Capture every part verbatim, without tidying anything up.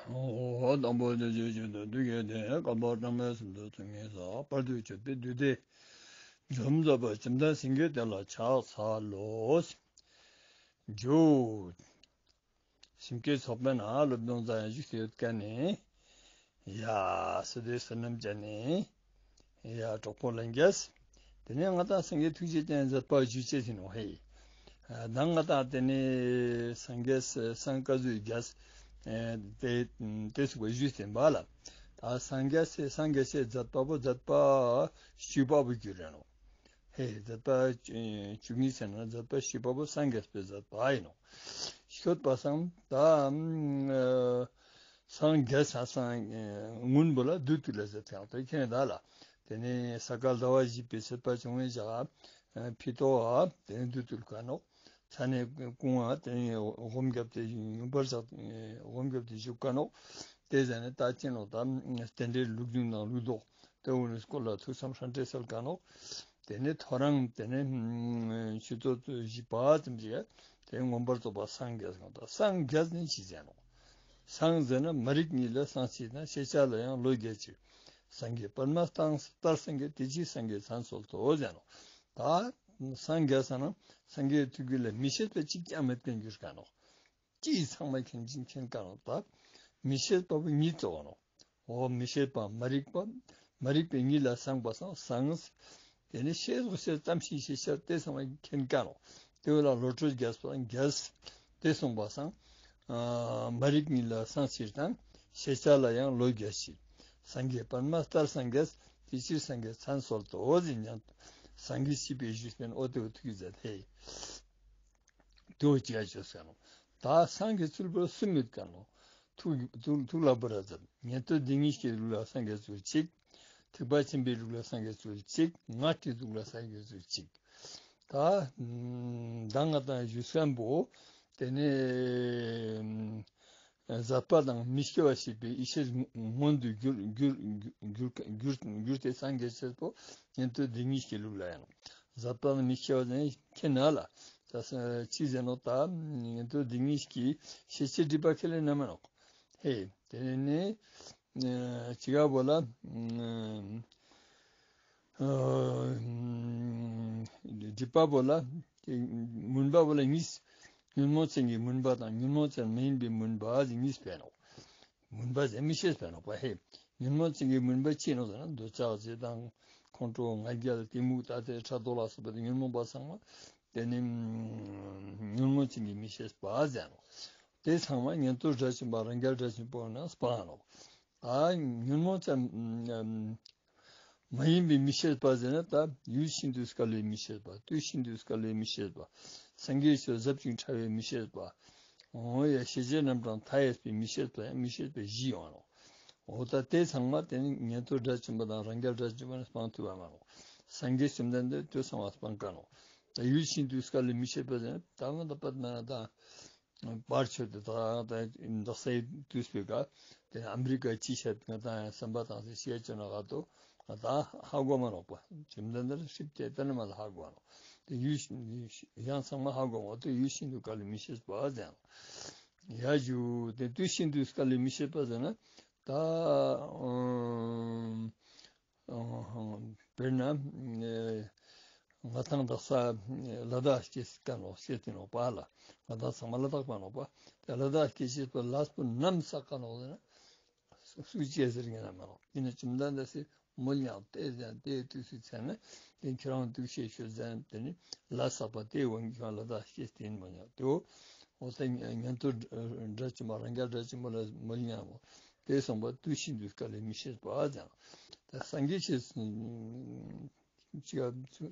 འོ། དང་པོ་དེ་ཆོས་སྤྱོད་དུ་འདུས་བྱས་ཏེ། བསྐལ་པ་གྲངས་མེད་གསུམ་དུ་ཚོགས་ངེས་སོ། བར་དུ་གྱུར་པའི་དུས་དེ་འཇོམས་མཛད་པ་བཅོམ་ལྡན་སེང་གེ་དེ་ལ་ཕྱག་འཚལ་ལོ། མཇུག་སེམས་བསྐྱེད་ཚོགས་པའི་ནང་སློབ་སྦྱོང་མཛད་ཡང་བཞུགས་ཏེ་ཡོད་མཁན་ནི། ཡ། སི་ཏུ་བསོད་ནམས་ཅན་ནི། ཡ། གྲོགས་པོ་ལྷན་རྒྱས། དེ་ནས་ང་དང་སངས་རྒྱས་ཐུགས་རྗེ་ཅན་མཛད་པ་བཞུགས་བྱེད་ཟིན་ནོ་ཧེ། ད་ང་དང་དེ་ནས་སངས་རྒྱས་སངས་བཀའ་བརྒྱུད་རྒྱས། དེ་དེ་སུ་བ་བཞུགས་ཟིན་པ་ལ། ད་སངས་རྒྱས་སངས་རྒྱས་མཛད་པ་པོ་མཛད་པ་བཅུ་པ་བོ་བརྒྱུད་རེད་ནོ། ཧེ། མཛད་པ་བཅུ་གཉིས་ཟེར་ན་མཛད་པ་བཞི་པ་པོ་སངས་རྒྱས་པའི་མཛད་པ་ཡིན་ནོ། ཤོད་པ་སང་ད་སངས་རྒྱས་ས་སང་སྔོན་པོ་ལ་བདུད་བཏུལ་ལ་ཟེར་ཐལ་དེ་ཁྱེད་ད་ལ། དེ་ནས་ས་ག་ཟླ་བ་བཞི་པའི་ཚེས་པ་བྱུང་བའི་ཞག་ཕི་ཏོ་བ་དེ་ནས་བདུད་བཏུལ་ག་ནོ། ས་ནས་ཀུང་བ་དེ་ནས་འོམ་རྒྱབ་དེ་ཡུམ་པར་ཞག་འོམ་རྒྱབ་དེ་བཞུགས་ག་ནོ། དེ་ཟེར་ནས་ད་ཅི་ནོ་ད་རྟེན་འབྲེལ་ལུགས་རྒྱུན་དང་ལུགས་ལྡོག་དེ་འོ་ནས་སྐོར་ལ་ཐུགས་བསམ་ཧྲན་ཏེ་སལ་ག་ནོ། དེ་ནས་ཐོ་རངས་དེ་ནས་ཆུ་ཚོད་བཞི་པ་ཙམ་ཞིག་དེ་མངོན་པར་རྫོགས་པ་སངས་རྒྱས་གང་དང་སངས་རྒྱས་ནི་ཅི་ཟེར་ནོ། སངས་ཟེར་ན་མ་རིག་གཉིད་ལས་སངས་ཕྱིར་དང་ཤེས་བྱ་ལ་ཡང་བློ་རྒྱས་ཕྱིར། སངས་རྒྱས་པདྨ་ལྟར་སངས་རྒྱས་དེ་ཕྱིར་སངས་རྒྱས་མཚན་གསོལ་ཏོ་ཟེར་ནོ། ད་སངས་རྒྱས་ས་ན་སངས་རྒྱས་ཐུགས་རྒྱུད་ལ་མི་ཤེས་པ་གཅིག་ཀྱང་མེད་པའི་འགྱུར་ག་ནོ། ཅི་ཚང་མ་མཁྱེན་ཅིང་མཁྱེན་ག་ནོ་ད། མི་ཤེས་པ་བོ་གཉིད་ཙོགས་ནོ། འོ་མི་ཤེས་པ་མ་རིག་པ། མ་རིག་པའི་གཉིད་ལ་སངས་པ་སང་སངས། དེ་ནི་ཤེས་སོ་ཤེས་ཙམ་ཞིག་ཤེས་བྱ་དེ་ཚང་མ་མཁྱེན་ག་ནོ། དེ་བོ་ལ་བློ་གྲོས་རྒྱས་པ་རྒྱས། དེ་སོང་པ་སང་། མ་རིག་གཉིད་ལ་སངས་ཕྱིར་དང་ཤེས་བྱ་ལ་ཡང་བློ་རྒྱས་ཕྱིར། སངས་རྒྱས་པདྨ་ལྟར་སངས་རྒྱས་དེ་ཕྱིར་སངས་རྒྱས་མཚན་གསོལ་ཏོ་ཟེར་ཉན། སངས་རྒྱས་ཤིས་པའི་གཞུ་སྟེན་འོ་དེ་བོ་ཐུགས་ཀྱི་མཛད་དེ། དེ་བོ་ཅི་ཡ་བྱོས་ཟེར་ནོ། ད་སངས་རྒྱས་ཚུལ་པོ་སུ་མེད་ག་ནོ། ཐུགས་ཐུགས་ཐུགས་ལ་བུ་ར་ཛད། ཉན་ཐོས་སྡེ་གཉིས་ཀྱི་ལུགས་ལ་སངས་རྒྱས་ཚུལ་གཅིག། ཐེག་པ་ཆེན་པོའི་ལུགས་ལ་སངས་རྒྱས་ཚུལ་གཅིག། ངག་གི་ལུགས་ལ་སངས་རྒྱས་ཚུལ་གཅིག། ད་ད་ང་དང་བཞུགས་སམ་པོ། དེ་ནས་ཟད་པ་དང་མི་སྐྱེ་བ་ཞེས་པའི་ཡེ་ཤེས་མངོན་དུ་གྱུར་གྱུར་གྱུར་གྱུར་གྱུར་ཏེ་སངས་རྒྱས་ཤེས་པོ་ཉན་ཐོས་སྡེ་གཉིས་ཀྱི་ལུགས་ལ་ཡང་། ཟད་པ་དང་མི་སྐྱེ་བ་ནི་ཁྱེད་ན་ལ། ད་ཅི་ཟེར་ནོ་ད། ཉན་ཐོས་སྡེ་གཉིས་ཀྱི་ཤེས་བྱའི་སྒྲིབ་པ་ཁས་ལེན་ན་མ་ནོག། ཧེ། དེ་ནས་ཅི་ག་བོ་ལ། སྒྲིབ་པ་བོ་ལ། མུན་པ་བོ་ལ་གཉིས། ཉོན་མོངས་ཅན་གྱི་མུན་པ་དང་ཉོན་མོངས་ཅན་མ་ཡིན་པའི་མུན་པ་ཟེར་གཉིས་སྤེལ་ནོག། མུན་པ་ཟེར་མི་ཤེས་པ་ནོག་པ་ཧེ། ཉོན་མོངས་ཅན་གྱི་མུན་པ་ཅི་ནོག་ཟེར་ན་འདོད་ཆགས་ཞེ་སྡང་ཁོང་ཁྲོ་ང་རྒྱལ་གཏི་མུག་ད་ལྟའི་ཕྲག་དོག་ལ་སོགས་པ་དེ་ཉོན་མོངས་པ་ཚང་མ་དེ་ནི་ཉོན་མོངས་ཅན་གྱི་མི་ཤེས་པ་ཟེར་ནོག། དེ་ཚང་མ་ཉན་ཐོས་སྒྲ་ཆེན་པོ་རང་རྒྱལ་སྒྲ་ཆེན་པོ་ན་སྤང་ནོག། ད་ཉོན་མོངས་ཅན་མ་ཡིན་པའི་མི་ཤེས་པ་ཟེར་ན་ད་ཡུལ་ཤིན་ཏུ་སྐལ་བའི་མི་ཤེས་པ། དུས་ཤིན་ཏུ་སྐལ་བའི་མི་ཤེས་པ། སངས་རྒྱས་ཆོས་ཟབ་ཅིང་ཕྲ་བའི་མི་ཤེས་པ། འོ་ཡ་ཤེས་བྱའི་རྣམ་གྲངས་མཐའ་ཡས་པའི་མི་ཤེས་པ་ཡང་མི་ཤེས་པའི་བཞི་ཡོང་ནོ། འོ་ད་དེ་ཚང་མ་དེ་ནི་ཉན་ཐོས་སྒྲ་ཆེན་པོ་དང་རང་རྒྱལ་སྒྲ་ཆེན་པོ་ནི་སྤང་ཐུབ་པ་མ་ནོ། སངས་རྒྱས་བཅོམ་ལྡན་འདས་དེ་ཚང་མ་སྤང་ག་ནོ། ད་ཡུལ་ཤིན་ཏུ་སྐལ་བའི་མི་ཤེས་པ་ཟེར་ན་ད་ང་ད་པད་མ་ན་ད། པར་ཆོད་དེ་ད་ད་འདག་སའི་དུས་སྤེལ་ག་དེ་ཨ་མི་རི་ཀ་ཅི་བཤད་ང་ད་ཡང་བསམ་པ་དང་སེ་ཤེས་ཅོ་ན་ག་ཏོ་ང་ད་ཧ་གོ་མ་ནོག་པ། བཅོམ་ལྡན་འདས་ཧྲིབ་ཅེ་ཏན་མ་ལ་ཧ་གོ་ནོག། དེ་ཡུལ་ཡང་ཚང་མ་ཧ་གོ་མ་ཏོ་ཡུལ་ཤིན་ཏུ་སྐལ་བའི་མི་ཤེས་པ་ཟེར་ནོག། ཡ་ཇུ་དེ་དུས་ཤིན་ཏུ་སྐལ་བའི་མི་ཤེས་པ་ཟེར་ན་ད། དཔེར་ན། ང་ཏང་དག་ས་ལ་དྭགས་སྐྱེས་ཀ་ནོག་སྐྱེས་ཏེ་ནོག་པ་ལ། ང་ཏང་ཚང་མ་ལ་དྭགས་པ་ནོག་པ། དེ་ལ་དྭགས་སྐྱེས་ཤེས་པ་ལ་སྤུ་ནམ་ས་ཀ་ནོག་ཟེར་ན། སུ་སྐྱེས་ཟེར་ངེས་ན་མ་ནོག། ཡིན་ན་བཅོམ་ལྡན་འདས་སི་མོལ་ཡང་དེ་ཟན་དེ་དུས་སུ་ཚན་ནི་དེ་ཁྱེད་རང་དུས་ཤེས་ཤོད་ཟན་དེ་ནི་ལ་ས་པ་དེ་འོང་གི་ལ་དྭགས་སྐྱེས་ཏེ་ཡིན་མོལ་ཡང་དེའོ། འོ་ད་ཉན་ཐོས་སྒྲ་ཆེན་པོ་རང་རྒྱལ་སྒྲ་ཆེན་པོ་ལ་མོལ་ཡང་མོ། དེ་གསུངས་པ་དུས་ཤིན་ཏུ་སྐལ་ལས་མི་ཤེས་པ་ཟེར། ད་སངས་རྒྱས་ཀྱི་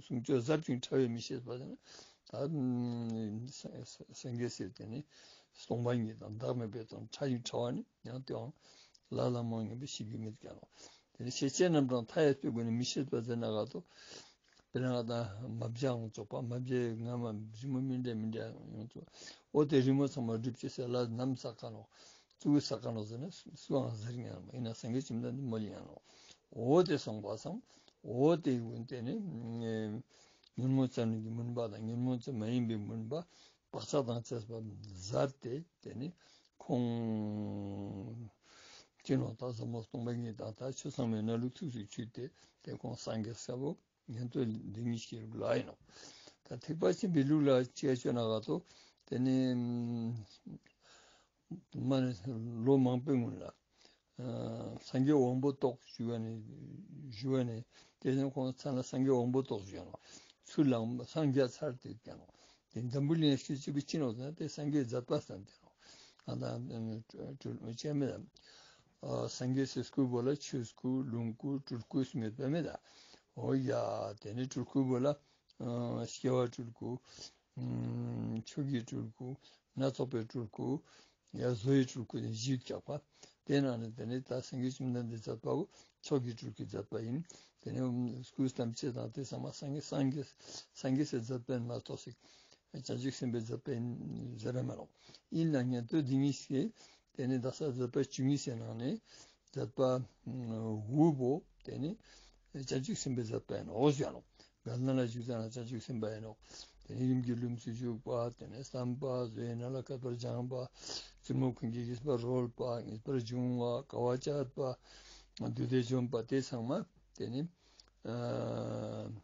གསུང་ཆོས་ཟབ་ཅིང་ཕྲ་བའི་མི་ཤེས་པ་ཟེར་ན། ད་སངས་རྒྱས་ཟེར་དེ་ནི་སྟོང་པ་ཉིད་དང་བདག་མེད་པའི་དང་ཕྲ་ཞིང་ཕྲ་བ་ནི་ཡང་དེའང་ལ་ལ་མང་ཉམས་པའི་ཤེས་རྒྱུ་མེད་ཀྱང་ནོ། དེ་ནི་ཤེས་བྱའི་རྣམ་གྲངས་མཐའ་ཡས་པའི་སྒོ་ནས་མི་ཤེས་པ་ཟེར་ན་ག་ཏོ། དེ་ནས་ང་དང་མ་བྱས་ཡོངས་རྫོགས་པ་མ་བྱས་ང་མ་བྱས་མོ་མི་འདྲ་མི་འདྲ་ཡོངས་རྫོགས། འོ་དེ་རི་མོ་ཚང་མ་སྒྲུབ་ཀྱི་ཟེར་ལ་ནམ་ས་ཀ་ནོ། ཙུ་གུ་ས་ཀ་ནོ་ཟེར་ན་སུའང་ཟེར་ཉན་མ་ཡིན་ན་སངས་རྒྱས་བཅོམ་ལྡན་འདས་མོལ་ཡང་ནོ། འོ་དེ་སོང་པ་སང་འོ་དེ་ཡོན་ཏན་ནི་ཉོན་མོངས་ཅན་གྱི་མུན་པ་དང་ཉོན་མོངས་ཅན་མ་ཡིན་པའི་མུན་པ་བག་ཆགས་དང་བཅས་པ་ཟད་དེ་དེ་ནི་ཁོང་ ཡིན་ནོ། ད་ཟབ་མོ་སྟོང་པ་ཉིད་དང་ད་ཆོས་ཚང་མའི་གནས་ལུགས་ཐུགས་སུ་ཆུད་དེ་དེ་ཁོང་སངས་རྒྱས་ས་བོ་ཉན་ཐོས་འདི་ཉིད་ཀྱི་ལུགས་ལ་ཡིན་ནོ། ད་ཐེག་པ་ཆེན་པོའི་ལུགས་ལ་སྐྱེ་བཅོ་ན་ག་ཏོ་དེ་ནི་མ་ནི་ལོ་མང་པོའི་སྔོན་ལ། ཨ་སངས་རྒྱས་དབང་པོ་ཏོག་ཞུ་བ་ནི་ཞུ་བ་ནི་དེ་ནི་ཁོང་ཚང་ལ་སངས་རྒྱས་དབང་པོ་ཏོག་ཞུ་ཡ་ནོ། ཚུར་ལ་སངས་རྒྱས་ཚར་དེ་ཀྱང་ནོ། དེ་འཛམ་བུ་གླིང་སྐྱེ་བཅུ་པའི་ཕྱི་ནོ་ཟེར་ན་དེ་སངས་རྒྱས་མཛད་པ་ཟེར་དེ་ནོ། ཨ་ད་སྤྲུལ་སྐྱེ་མེད་ཨ་སངས་རྒྱས་སི་སྐུ་བོ་ལ་ཆོས་སྐུ་ལོངས་སྐུ་སྤྲུལ་སྐུ་སྨོས་པ་མེད་ད། འོ་ཡ་དེ་ནི་སྤྲུལ་སྐུ་བོ་ལ་ཨ་སྐྱེ་བ་སྤྲུལ་སྐུ། ཨུམ། ཆོས་ཀྱི་སྤྲུལ་སྐུ། སྣ་ཚོགས་པའི་སྤྲུལ་སྐུ། ཡ་བཟོ་ཡི་སྤྲུལ་སྐུ་ནི་བཞི་བརྒྱ་པ། དེ་ནང་ནས་དེ་ནས་ད་སངས་རྒྱས་བཅོམ་ལྡན་འདས་མཛད་པ་བོ་མཆོག་གི་སྤྲུལ་སྐུའི་མཛད་པ་ཡིན། དེ་ནས་སྐུ་ཐམས་ཅད་དང་དེ་ཚང་མ་སངས་རྒྱས་སངས་རྒྱས་སངས་རྒྱས་སའི་མཛད་པ་ཡིན་མ་གཏོགས་ཤིག་བྱང་ཆུབ་སེམས་དཔའི་མཛད་པ་ཡིན་ཟེར་ར་མ་ལོག་ཡིན་ན་ཉན་ཐོས་འདི་ཉིད་ཀྱིས་དེ་ནས་ད་ས་མཛད་པ་བཅུ་གཉིས་ཟེར་ནང་ནས། མཛད་པ་དགུ་པོ་དེ་ནི་བྱང་ཆུབ་སེམས་དཔའི་མཛད་པ་ཡིན་ནོ་ཞུ་ཡ་ནོ། དགའ་ལྡན་ལ་བཞུགས་ཙ་ན་བྱང་ཆུབ་སེམས་དཔའ་ཡིན་ནོ། དེ་ནི་ཡུམ་གྱི་ལྷུམས་སུ་ཞུགས་པ། དེ་ནི་བསམ་པ་བཟོད་ནས་ལ་བསྐལ་པར་སྦྱངས་པ། བཙུན་མོ་ཀུན་གྱི་བཞེད་པ་རོལ་པ། ངེས་པར་འབྱུང་བ་དགའ་བ་བཅས་པ། བདུད་སྡེ་འཇོམས་པ་དེ་ཚང་མ་དེ་ནི་ཨ།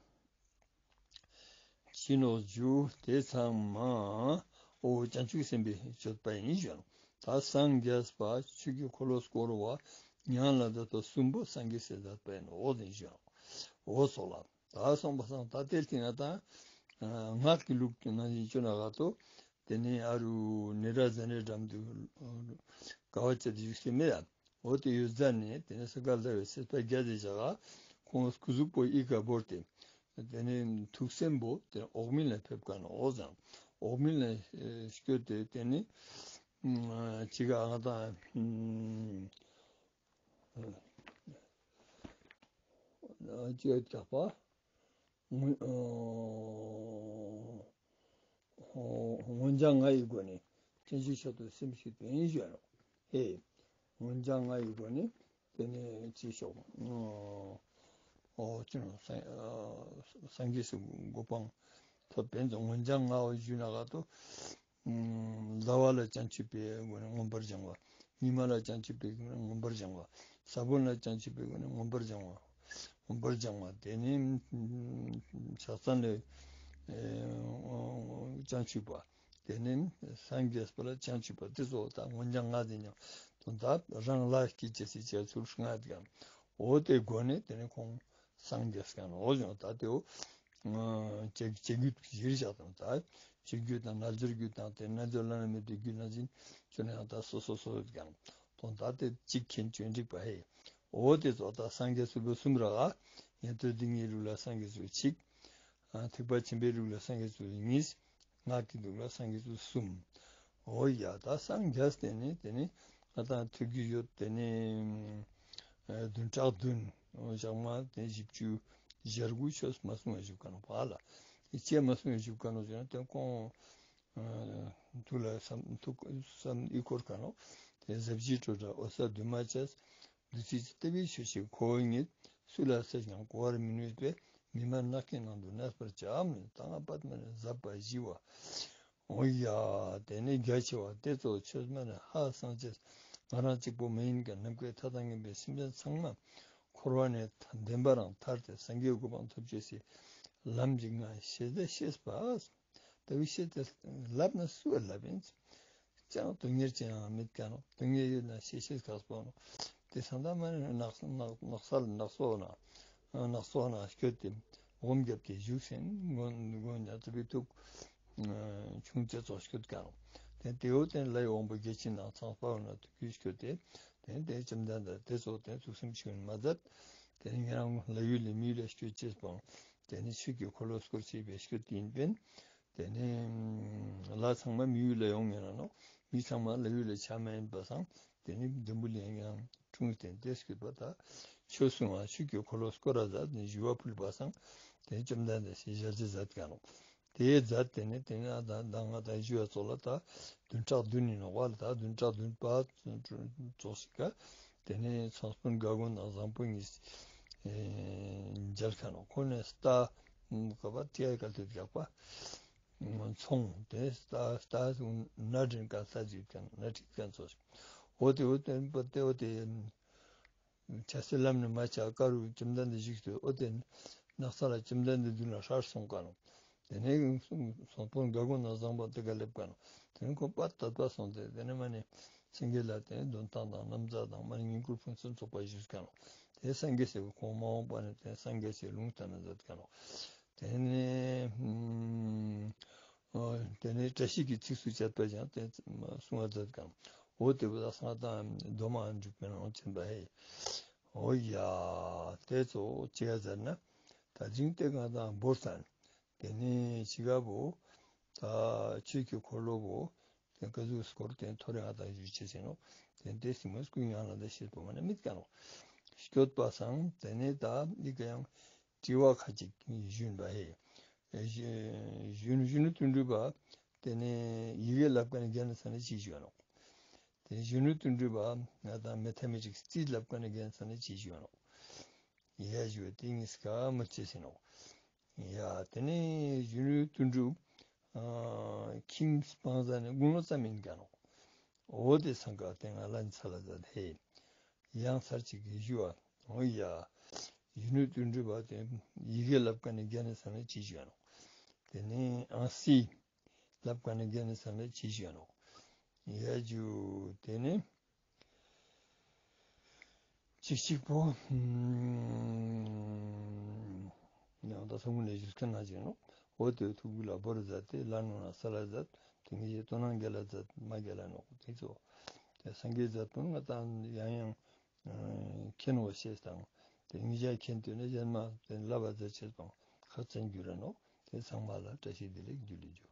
ཕྱི་ནོ་རྒྱུ་དེ་ཚང་མ་འོ་བྱང་ཆུབ་སེམས་དཔའི་སྤྱོད་པ་ཡིན་ཞུ་ནོ། ད་སངས་རྒྱས་པ་ཆོས་ཀྱི་འཁོར་ལོ་བསྐོར་བ་མྱང་ལ་མཛད་པ་གསུམ་པོ་སངས་རྒྱས་སའི་མཛད་པ་ཡིན་འོ་དེ་ཞུ་ནོ། འོ་སོགས་ལ་ད་སོང་པ་སང་ད་དེ་ལྟ་ན་ད་སྔགས་ཀྱི་ལུགས་ཀྱི་ནང་བཞིན་བཅོ་ན་ག་ཏོ། དེ་ནས་ཨ་རུ་ནེ་ར་ཛ་ནའི་འགྲམ་དུ་དགའ་བ་བཅས་ཏེ་བཞུགས་སེ་མེད་ཡ། འོ་དེ་ཡོད་ཙ་ནས་དེ་ནས་སི་ཀ་ལ་བའི་སྲིད་པ་བརྒྱ་དེ་བཞག་ཁོང་སྐུ་གཟུགས་པོ་ཨི་ཀ་བོར་ཏེ། དེ་ནས་ཐུགས་སེམས་པོ་དེ་འོག་མིན་ལ་ཕེབས་ཀ་ནོ་འོ་ཙང་། འོག་མིན་ལ་སྐྱོད་དེ་དེ་ནས་ཅི་ག་ང་དང་ཅི་ག་རྒྱག་པ། མངོན་བྱང་ལྔ་ཡི་སྒོ་ནས་བསྟན་བཅོས་མཆོག་ཏུ་སེམས་བསྐྱེད་པ་ཡིན་ཞུ་ནོ། ཧེ། མངོན་བྱང་ལྔ་ཡི་སྒོ་ནས་དེ་ནས་ཅི་ཤོག་ཨོ་ཅི་ནོ་སངས་རྒྱས་སུ་གོ་འཕང་ཐོབ་པའི་མངོན་བྱང་ལྔ་བ་ཞུ་ན་ག་ཏོ། ཟླ་བ་ལ་བྱང་ཆུབ་པའི་སྒོ་ནས་མངོན་པར་བྱང་བ། ཉི་མ་ལ་བྱང་ཆུབ་པའི་སྒོ་ནས་མངོན་པར་བྱང་བ། ས་བོན་ལ་བྱང་ཆུབ་པའི་སྒོ་ནས་མངོན་པར་བྱང་བ། མངོན་པར་བྱང་བ་དེ་ནི་ཕྱག་མཚན་ལས་བྱང་ཆུབ་པ། དེ་ནི་སངས་རྒྱས་པ་ལ་བྱང་ཆུབ་པ་དེ་ཚོ་ད་མངོན་བྱང་ལྔ་དེ་ཉམས་དོན་དག་རང་ལ་སྐྱེ་ཅེས་སི་བྱ་ཚུལ་ལྔ་དེ་གམ། འོ་དེ་སྒོ་ནས་དེ་ནི་ཁོང་སངས་རྒྱས་ཀྱང་འོ་ཡང་ད་དེའོ། ཅེ་ཅེ་རྒྱུད་གཞིར་བཞག་དང་ད་ཅེ་རྒྱུད་དང་རྣལ་འབྱོར་རྒྱུད་དང་དེ་རྣལ་འབྱོར་བླ་ན་མེད་པའི་རྒྱུད་ནང་བཞིན་ཁྱོད་ནི་ཡང་ད་སོ་སོ་སོ་ཡོད་ཀྱང་དོན་དག་དེ་གཅིག་མཁྱེན་ཆོས་འགྲིག་པ་ཧེ། འོ་དེ་ཚོ་ད་སངས་རྒྱས་སུ་བོ་གསུམ་ར་ཉན་ཐོས་སྡེ་ལྔའི་ལུགས་ལ་སངས་རྒྱས་སུ་གཅིག་ཐེག་པ་ཆེན་པོའི་ལུགས་ལ་སངས་རྒྱས་སུ་གཉིས། སྔགས་ཀྱི་ལུགས་ལ་སངས་རྒྱས་སུ་གསུམ། འོ་ཡ་ད་སངས་རྒྱས་དེ་ནི་དེ་ནི་ང་དང་ཐུགས་རྒྱུད་ཡོད་དེ་ནི་བདུན་ཕྲག་བདུན། ཞག་མ་དེ་བཞི་བཅུ་ཞེ་དགུ་ཆོས་མ་གསུང་བའི་བཞུགས་ཀ་ནོ་བ་ལ། དེ་ཅེས་མ་གསུང་བའི་བཞུགས་ཀ་ནོ་ཟེར་ན་དེ་ཁོང་ཐུགས་ལ་བསམ་ཐུགས་བསམ་ཨི་འཁོར་ཀ་ནོ། དེ་ཟབ་ཞི་སྤྲོས་བྲལ་འོད་གསལ་འདུས་མ་བྱས། བདུད་རྩི་ལྟ་བུའི་ཆོས་ཤིག་ཁོ་བོ་ཉིད། སུ་ལ་སླབ་ཀྱང་གོ་བར་མི་ནུས་པས། མི་སྨྲ་ནགས་ཀྱི་ནང་དུ་གནས་པར་བྱ། ད་ང་པདྨ་ནས་ཟབ་པ་ཞི་བ། འོ་ཡ། དེ་ནི་རྒྱ་ཆེ་བ་དེ་ཚོ་ཆོས་སྨྲ་ནས་ཧ་སང་ཆེས། ང་རང་གཅིག་པོ་མ་ཡིན་ཀྱང་ནམ་མཁའི་མཐའ་དང་མཉམ་པའི་སེམས་ཅན་ཚང་མ་འཁོར་བ་ནས་བདེན་པ་རང་ཐར་ཏེ་སངས་རྒྱས་གོ་འཕང་ཐོབ་ཅེས་སི་ལམ་ཅིག་ང་ཤེས་ཏེ་ཤེས་པ། ལྟ་བུའི་ཤེས་ཏེ་ལབ་ན་སུ་བས་ལབ་ཡིན། ཅང་དོན་གཉེར་ཅན་ཡང་མེད་ཀ་ནོ། དོན་གཉེར་ཡོད་ན་ཤེས་ཤེས་ག་སོ་ནོ། དེ་སང་ད་མ་ནི་ནགས་ནགས་ནགས་ས་ལ་ནགས་སོ་ན་ནགས་སོ་ན་སྐྱོད་དེ་འོམ་བརྒྱབ་སྟེ་བཞུགས་ཟིན་མགོན་མགོན་ཉ་ཚ་བའི་ཐུགས་ཆུང་ཙེ་ཚོགས་སྐྱོད་ཀ་ནོ། དེ་དེའོ་དེ་ལ་ཡི་དབང་པོ་བརྒྱ་བྱིན་དང་ཚངས་པ་འོ་ན་དུ་ཁྱུད་སྐྱོད་དེ་དེ་དེ་བཅོམ་ལྡན་འདས་དེ་ཚོ་དེ་ཐུགས་སེམས་ཆུང་མ་མཛད། དེ་ནི་ཉེ་རང་ལ་ཡུལ་ལས་མི་ཡུལ་ལ་སྐྱོད་ཅེས་པའང་དེ་ནི་ཆོས་ཀྱི་འཁོར་ལོ་བསྐོར་བྱེད་པའི་སྐྱོད་དེ་ཡིན་པས། དེ་ནི་ལྷ་ཚང་མ་མི་ཡུལ་ལ་ཡོང་ངེས་ན་ནོ། མི་ཚང་མ་ལྷ་ཡུལ་ལ་ཆ་མ་ཡིན་པ་སང་དེ་ནི་འཛམ་བུ་གླིང་ཡང་འཁྲུངས་ཏེ་དེ་སྐྱོད་པ་ད་ཆོས་གསུང་བ་ཆོས་ཀྱི་འཁོར་ལོ་བསྐོར་ར་མཛད་ནས་ཞུ་བ་ཕུལ་བ་སང་དེ་ནི་བཅོམ་ལྡན་འདས་སི་ཞལ་ལྕེ་མཛད་ཀ་ནོ། དེ་མཛད་དེ་ནི་དེ་ནི་ཨ་ད་ད་ང་ད་ཞུ་བ་ཚོ་ལ་ད་བདུན་ཕྲག་བདུན་ཡིན་ནོ་བ་ལ་ད་བདུན་ཕྲག་བདུན་པ་ཚོགས་ཤིག་ག་དེ་ནས་ཚོང་དཔོན་དགའ་མགོན་དང་བཟང་པོ་གཉིས་མཇལ་ཁ་ནོ། ཁོ་ནས་རྟ་ག་པ་ཏི་ཡ་ག་ཏི་རྒྱག་པ་ཚོང་དེ་རྟ་རྟ་སྣ་སྒྲེང་ག་ས་ཅིག་ཀན་སྣ་ཁྲིད་ཀན་ཚོ་ཞིག་འོ་དེ་འོ་དེ་འོ་དེ་འོ་དེ་ ཆ་སེ་ལམ་ནས་མ་ཆགས་ཀ་རུ་བཅོམ་ལྡན་འདས་བཞུགས་ཏེ། ཨོ་དེ་ནགས་ཚལ་ལ་བཅོམ་ལྡན་འདས་མདུན་ལ་ཧྲར་སོང་ཀ་ནོ། དེ་ནས་སོང་སོང་པོ་འགག་སྒོ་ན་བཟང་པོ་དེ་ག་སླེབས་ཀ་ནོ། དེ་ནས་ཁོང་པ་དད་པ་སོང་སྟེ། དེ་ནས་མ་ནི་སེང་གེ་ལ་དེ་འདོན་སྟངས་དང་ན་བཟའ་དང་མ་ནི་བསྙེན་བཀུར་ཕུན་སུམ་ཚོགས་པ་ཞུས་ཀ་ནོ། དེ་སངས་རྒྱས་སེ་ཁོང་མ་འོངས་པ་ནས་དེ་སངས་རྒྱས་སེ་ལུང་བསྟན་ན་མཛད་ཀ་ནོ། དེ་ནས་ཨ་དེ་ནས་བཀྲ་ཤིས་ཀྱི་ཚིགས་སུ་བཅད་པ་ཀྱང་དེ་གསུང་བ་མཛད་ཀ་ནོ། འོ་དེ་བོ་ད་སང་ད་མདོ་མ་འཇུག་པའི་ནང་བྱོན་པ་ཧེ། འོ་ཡ། དེ་ཚོ་ཅི་ག་ཟེར་ན། ད་ཅིང་དེ་གང་དང་བོར་ཚན། དེ་ནས་ཅི་ག་བོ། ད་ཆོས་ཀྱི་འཁོར་ལོ་བོ། དེ་ཀ་ཟུག་སྐོར་དེ་ཐོ་རེ་ཨ་དང་ཞུ་ཆེ་ཟེར་ནོ། དེ་དེ་སིང་མ་སྐུ་ཡང་ལ་ད་ཤེས་པོ་མ་ན་མིད་ཀ་ནོ། སྐྱོད་པ་སང་དེ་ནས་ད་འདི་ག་ཡང་དྲི་བ་ཁ་ཅིག་ཞུན་པ་ཧེ། གཞོན་གཞོན་ནུ་དོན་གྲུབ་པ། དེ་ནས་ཡི་གེ་ལབ་ཀ་ནས་རྒན་ས་ནས་ཅི་ཞུ་ཡ་ནོ། དེ་གཞོན་ནུ་དོན་གྲུབ་པ་ང་དང་མེ་ཐ་མེ་ཅིག་རྩིས་ལབ་ཀ་ནས་རྒན་ས་ནས་ཅི་ཞུ་ཡ་ནོ། ཡ་ཞུ་བ་དེ་ངིས་ཀ་མི་ཅི་ཟེར་ནོ། ཡ་དེ་ནས་གཞོན་ནུ་དོན་གྲུབ། ཨ་ཁྱིམ་སྤང་ས་ནས་དགུང་ལོ་ཙམ་ཡིན་ཀ་ནོ། འོ་དེ་སང་ཀ་དེ་ང་ལ་ཚ་ལ་ཟ་དེ། ཡང་ཚར་གཅིག་གིས་ཞུ་བ། འོ་ཡ། གཞོན་ནུ་དོན་གྲུབ་པ་དེ་ཡི་གེ་ལབ་ཀ་ནས་རྒན་ས་ནས་ཅི་ཞུ་ཡ་ནོ། དེ་ནས་ཨང་སི་ལབ་ཀ་ནས་རྒན་ས་ནས་ཅི་ཞུ་ཡ་ནོ། ཡ་ཞུ་དེ་ནས་ཅིག་ཅིག་པོ། ཡང་ད་སོང་ནས་ཞུ་མཁན་ན་ཅི་ནོ། འོ་དེ་ཐུགས་ལ་བོར་མཛད་དེ་ལ་ནོ་ན་ས་ལ་མཛད། དེ་ངས་ཡེ་ཏོ་ནང་རྒྱ་ལ་མཛད་མ་རྒྱ་ལ་ནོ་དེ་ཚོ། དེ་སངས་རྒྱས་མཛད་དོན་ང་དང་ཡང་ཡང་མཁྱེན་འོ་ཤེས་དང་། དེ་ཉིད་ཀྱང་མཁྱེན་དུས་ནི་གཞན་མ་དེ་བསླབ་པ་མཛད་ཆེད་དང་ཁ་ཚན་རྒྱུ་ར་ནོ། དེ་ཚང་མ་ལ་བཀྲ་ཤིས་བདེ་ལེགས་འཇུ་ལེགས་འཇུ།